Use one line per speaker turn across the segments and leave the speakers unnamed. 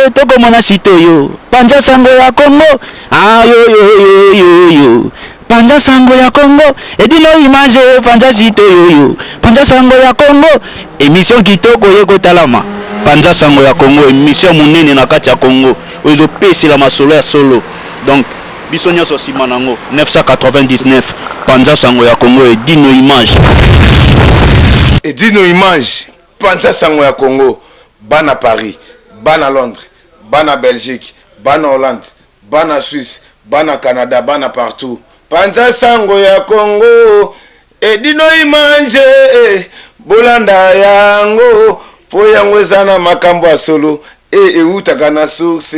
Tokomona site oyo. Panza sango ya Congo. Ah yo yo yo yo yo. Panza sango ya Congo. Edino image panza site oyo yo. Panza sango ya Congo. Emission kitoko ye kotalama. Panza sango ya Congo, emission munene na kati ya Congo. Oyo ezopesela masolo ya solo. Donc biso nyonso nsima nango 999 panza sango ya Congo, Edino image.
Edino image, panza sango ya Congo. Bana Paris, bana Londres, bana Belgique, bana Hollande, bana Suisse, bana Canada, bana partout. Panza sango ya Congo, Edino image, bolanda yango po yango eza na makambo ya solo e eutaka na source.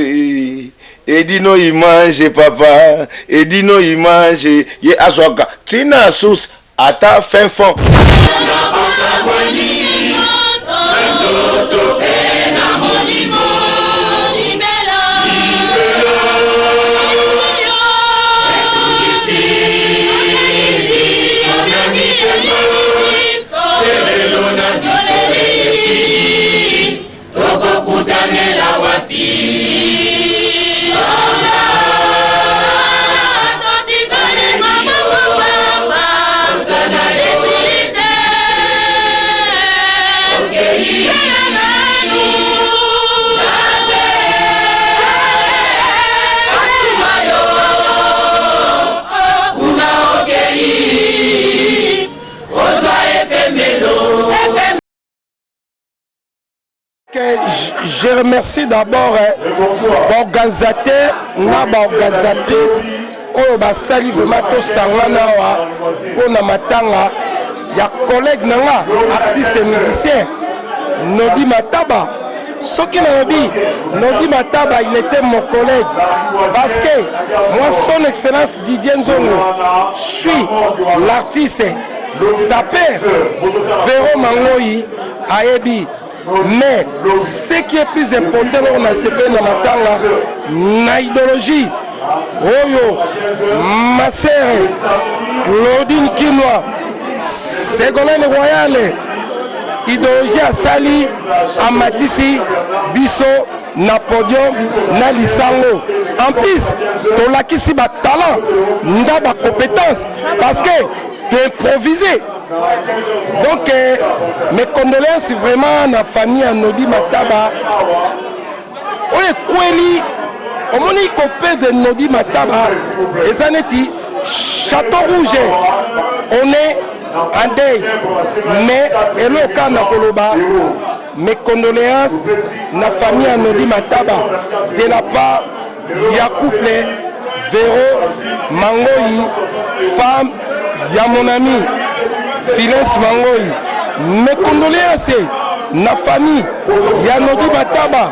Edino image papa, Edino image ye azwaka ntina source ata fin fond.
Tokokutanela wapi?
Je remercie d'abord baorganisateur na baorganisatrice oyo basali vraiment tosangana awa mpona matanga ya collègue na nga, artiste et musicien Nodi Mataba. Soki nalobi Nodi Mataba, il était mon collègue parce que moi, son excellence Didier Nzongo, suis l'artiste sapeur Vero Mangoi ayebi. Mais ce qui est plus important, loko nasepeli na matanga na idéologie oyo masere Claudine Kinwa, Ségolène Royale, idéologie asali, amatisi biso na podium na lisango. En plus tolakisi batalent nda bacompétence parce que toimprovise. Donc mes condoléances vraiment na famille ya Nodi Mataba oyo ekweli. Omoni, koperdre Nodi Mataba eza neti Château Rouge, on est en deuil. Mais eloko kaka na koloba, mes condoléances na famille ya Nodi Mataba de la part ya couple Vero Mangoi, femme ya mon ami Philens Mangoi. Mes condoléances na famille ya Nodi Mataba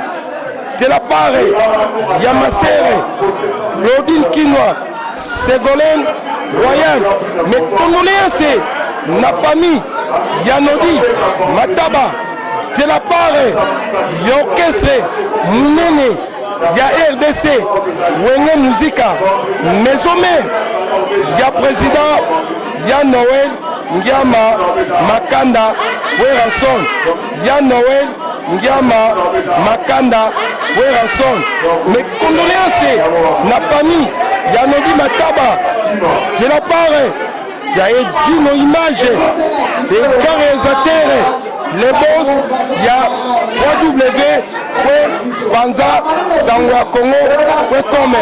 de la part ya Masere Claudine Kinwa, Ségolène Royal. Mes condoléances na famille ya Nodi Mataba de la part ya orchestre munene ya RDC, Wenge Musica Maison Mère, ya président ya Noël Ngiama Makanda Werrason, ya Noël Ngiama Makanda Werrason. Mes condoléances na famille ya Nodi Mataba de la part ya Edino Image et grand réalisateur, les boss ya www.panza sango ya congo.com.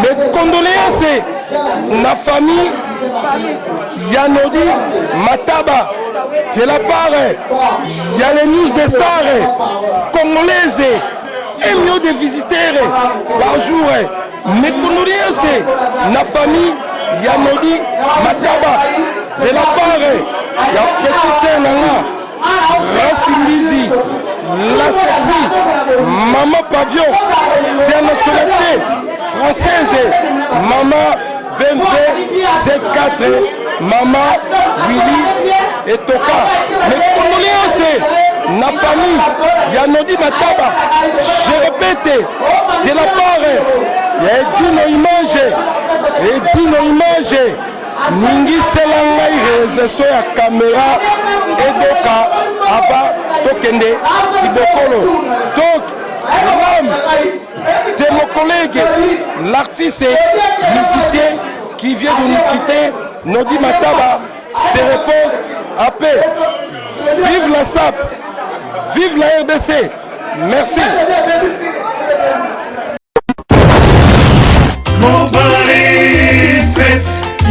Mes condoléances na famille ya Nodi Mataba de la part ya les news des stars congolaises, 1 million de visiteurs par jour. Mes condoléances na famille ya Nodi Mataba de la part ya petit sœur na nga Rasimbizi, la sexy mama pavio ya nationalité française, mama BMW Z4, mama Willy Etoka. Mes condoléances na famille ya Nodi Mataba, je répète, de la part ya Edino Image. Edino Image, ningisela ngai réalisation ya caméra edoka avant tokende kibokolo. Donc l'homme collègue, l'artiste et musicien qui vient de nous quitter, Nodi Mataba, se repose à paix. Vive la SAP, vive la RDC. Merci.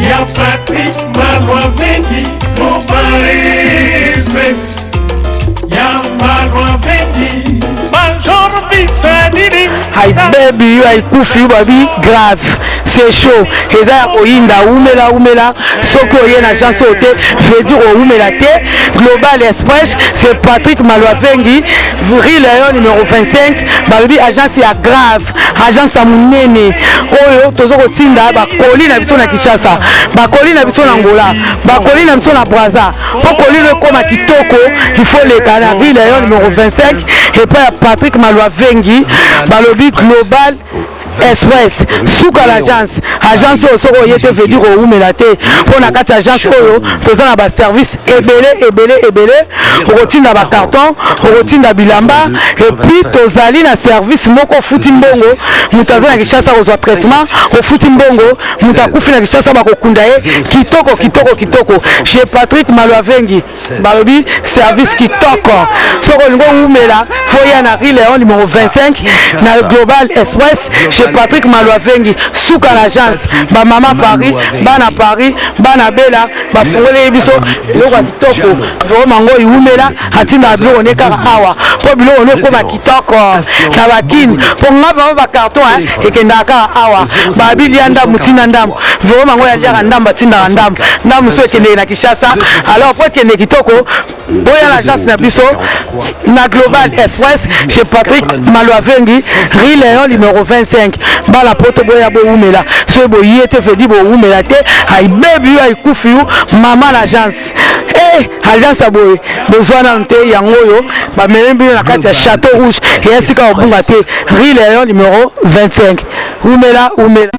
Ya Patrick Malwavendi, Mobile Express ya Malwavendi, Major Bisanini.
Hi baby, yo aikufi yo babi grave. C'est chaud, eza ya koyinda. Umela, umela. Soki oye na agence oyo te, veut dire oumela te. Global Express, c'est Patrick Malwavengi, rue Léon numéro 25. Balobi agence ya grave, agence ya monene oyo toza kotinda bakoli na biso na Kinshasa, bakoli na biso na Angola, bakoli na biso na Braza. Mpo koli no ekóma kitoko, il faut leka na rue Léon numéro 25 epai ya Patrick Malwavengi. Balobi Global Express, suka l'agence. Agence oyo, soki oye te, veut dire owumela te, mpo na kati ya agence oyo toza na baservice ebele ebele ebele. Okotinda bacarton, okotinda bilamba, et puis tozali na service moko, ofuti mbongo, moto aza na Kinshasa kozwa traitement. Ofuti mbongo, moto akufi na Kinshasa, bakokunda ye kitoko kitoko kitoko chez Patrick Malwavengi. Balobi service kitoko. Soki olingi owumela, faut ya na rue Léon numéro 25, na Global Express, chez Patrick Malwavengi, suka na agence. Bamama Paris, bana Paris, bana Bela, bafungoleli biso biloko ya kitoko. Vraiment ngo iwumela, atindaka biloko ne kaka awa mpo biloko ne ekóma kitoko na bakini. Mpo nga vraiment, bacarton ekendaka kaka awa. Babilia ndambu, ntina ndambu. Vraiment ngo yaliaka ndambu, atindaka ndambu ndambu so ekendeke na Kinshasa. Alors po ekende kitoko, boya na agence na biso na Global Express, chez Patrick Malwavengi, rue Léon numéro 25. Bala poto, boya bowumela. Soki boye te, veut dire bowumela te. Ayibebi yo, ayikufi yo, mama na agence. Eh, agence ya boye bozwa nanu te. Yango oyo bamemi bino na kati ya Château Rouge, eya sika kobunga te, rue Léon numéro 25. Umela, umela.